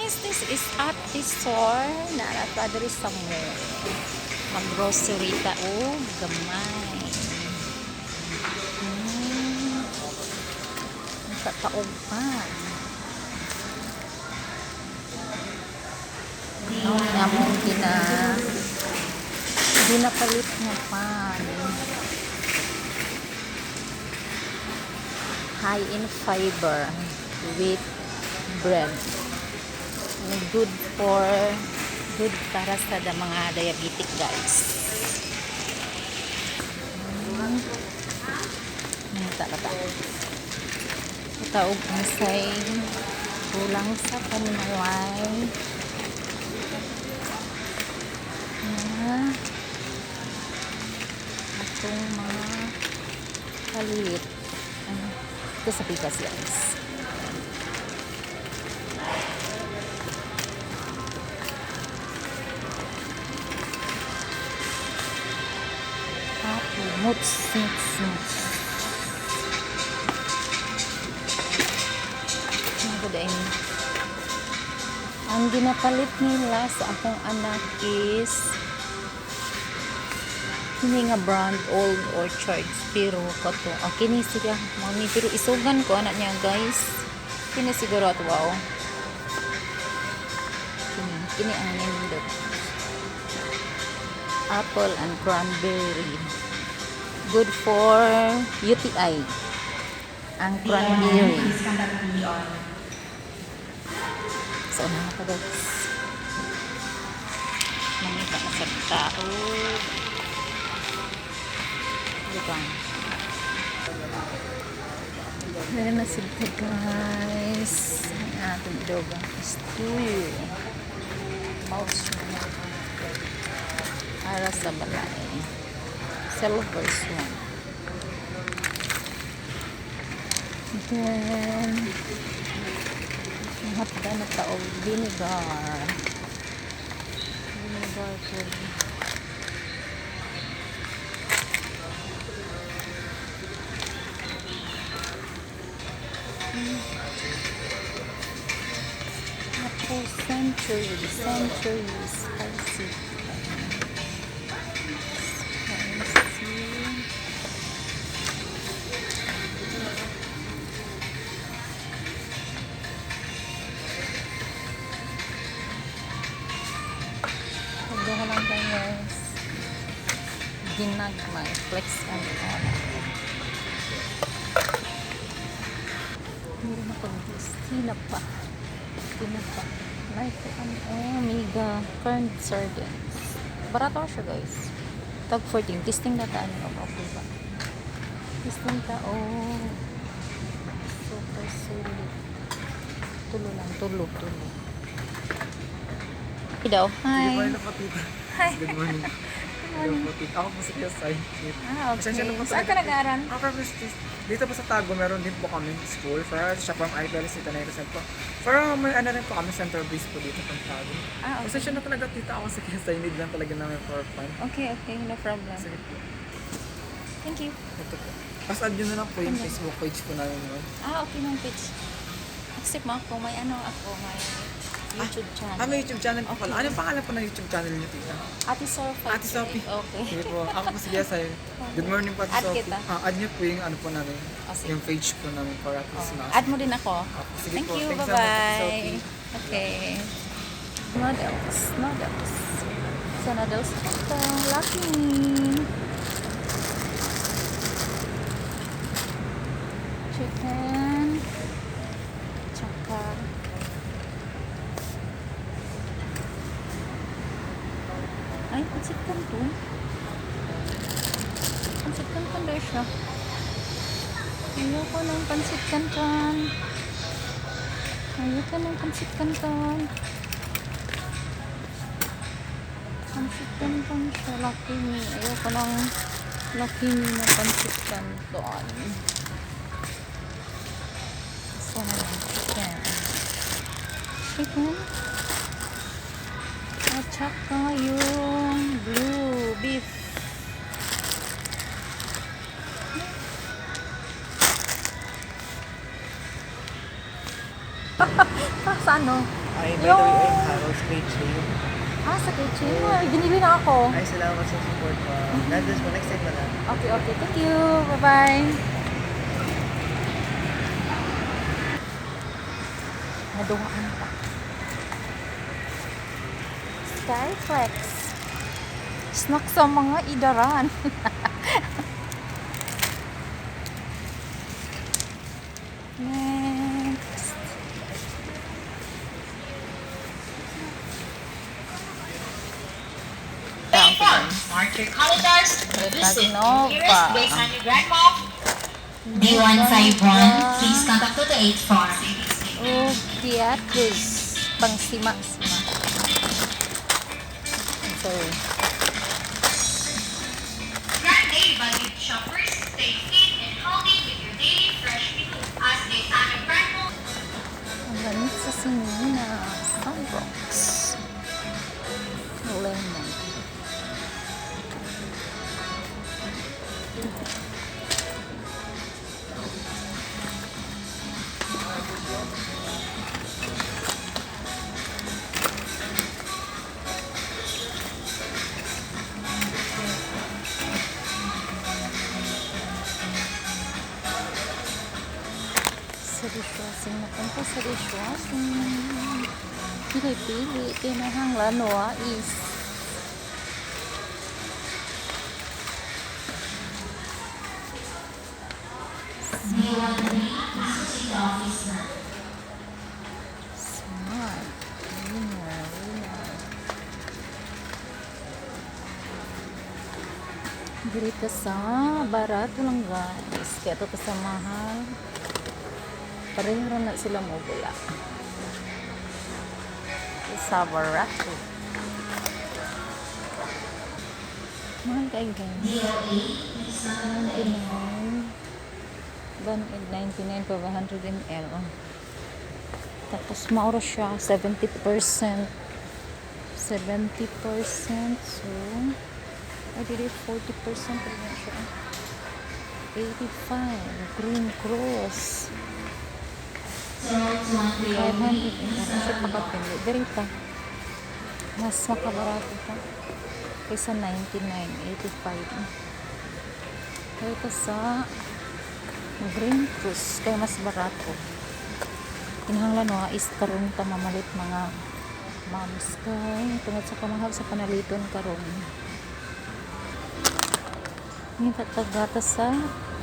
Guys, this is Ate Store na diri sa mall. Mag-grocery ta og gamay. Kataog pa. No, among ginapalit nga pan. High in fiber wheat bread. Good for good para sa mga diabetic, guys. Tara ta. Taog unsay kulang sa paninaway na atong mga palit. Ano? Ito sa bigas, guys. Apple. Muts, muts, muts. Ano ba? Ang ginapalit nila sa akong anak is kini nga brand, Old Orchard, pero kato ah, kini siya mami, pero isugan ko anak niya, guys. Kini siguro at wow, kini kini ang nindot, apple and cranberry, good for UTI ang cranberry. Please contact me on So, ano na pa, guys? Mangita na sa tao. Diba? Meron na sila, guys. Ang ating idogang stew. Mouse para sa balay. Silver Swan. Then, hotdog na taog vinegar. Vinegar po. Ako, Century, Century, spicy. Spicy. Pagduha lang tayo, guys. Ginagmay. Flex and on. Meron ako this. Tinapa. Tinapa. Like, ano, oh, mega current sardines. Barato siya, guys. Tag 14. Testing na ta. Ano, okay ba? Testing ta. Oh. Super sulit. Tulo lang. Tulo, tulo. Daw. Sige po, Hi. hello po, tita. Hi. Good morning. Hello po, tita. Ako po si Kuya Sai. Ah, okay. Pasensya na po Saan ka nag-aaral? Ako po, dito po sa Tago, meron din po kami school. Pero siya po ang IPLS dito na Rizal po. Pero may ano rin po kami, center base po dito from Tago. Ah, okay. Pasensya na talaga, tita. Ako si Kuya Sai. Need lang talaga namin for fun. Okay. No problem. Sige po. Thank you. Ito po. Tapos add nyo na lang po yung Facebook page po namin yun. Ah, okay ng page. Accept mo ako. May ano ako, may YouTube channel. Ah, may YouTube channel po pala. Anong pangalan po ng YouTube channel niyo, tita? Ate Sophie. Ate Sophie. Okay. Sige po. Ako po si Kuya Sai. Good morning po, Ate Add Sophie. kita. Ah, add niyo po yung ano po namin. Oh, sige. Yung page po namin para at least Oh, add mo din ako. Opo, sige Thank po. you. Thanks so much, Ate Bye-bye. Sophie. Okay. Noodles. Noodles. Sa noodles ito. Lucky me. Chicken. Tsaka ay, pansit canton. Pansit canton daw siya. Ayoko ng pansit canton. Ayoko ng pansit canton. Pansit canton siya. Lucky me. Ayoko ng Lucky Me na pansit canton. Gusto na lang chicken. Chicken. At saka yung blue beef. Sa ano? Ay, by the way, I'm Harold Screeching. Ah, sa kitchen. Ay, binili na ako. Ay, salamat sa support mo. God bless po. Next time na lang. Okay. Thank you. Bye-bye. Naduhaan pa. Skyflex. Snack sa mga idaran. Next. Mark your calendars. Visit Nova. your nearest Gaisano Grand Mall. D151, please contact 284. O Beatrice. Pangsima-sima. I'm sorry. Grand Day budget shoppers, stay fit and healthy with your daily fresh meal as Gaisano Grand Mall. Ang lamig sa sinina. Sunrocks. Lemon. Sa dishwashing na punta sa dishwashing. Pili-pili. Kinahanglan is. Smart. Winner, winner. Dito sa barato lang, guys. Kaya ito sa mahal. Pareho ra na sila mobula. Sa barato. Mahal kayo, guys. 99. 99 pa 100 ml. Oh. Tapos mauro siya 70%. 70%. So, ay dili 40% rin siya. 85. Green Cross. 500 ml. Kasi pakapindi. Diri pa. Mas makabarato pa. Kaysa 99, 85. Kaya ito sa Green Cross. Kaya mas barato. Kinahanglan wa is karon ta mamalit mga moms kay tungod sa kamahal sa panaliton karon. Ngita tagata sa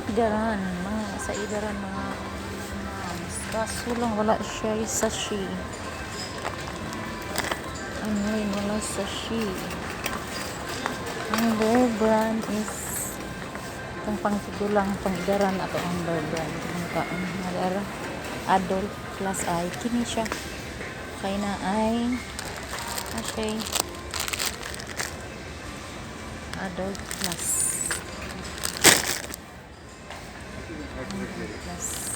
idaran, mga sa idaran mga moms. Kaso lang wala siya sa she. Ano yun, wala sa she. Ang Bear Brand is itong pangtigulang, pangidaran ato ang Bear Brand. Ang kaon, madara. Adult plus ay kini siya. Kay na ay okay. Adult plus. Adult plus.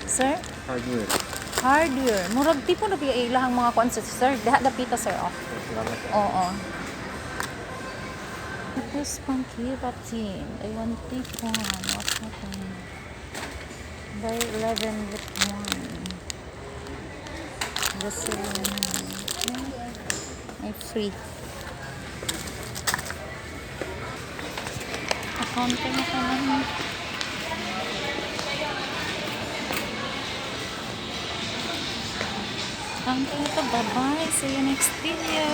Sir? Hardware. Hardware. Murag tipo na piya ilahang mga kuan sa sir. Diha dapita, sir, oh. Salamat. Oo. Tapos pang keratin. I want take one. What happened? Buy 11 get 1. Vaseline. Okay. Ay, free. Account ko na ka. Account ko na to. Bye-bye. See you next video.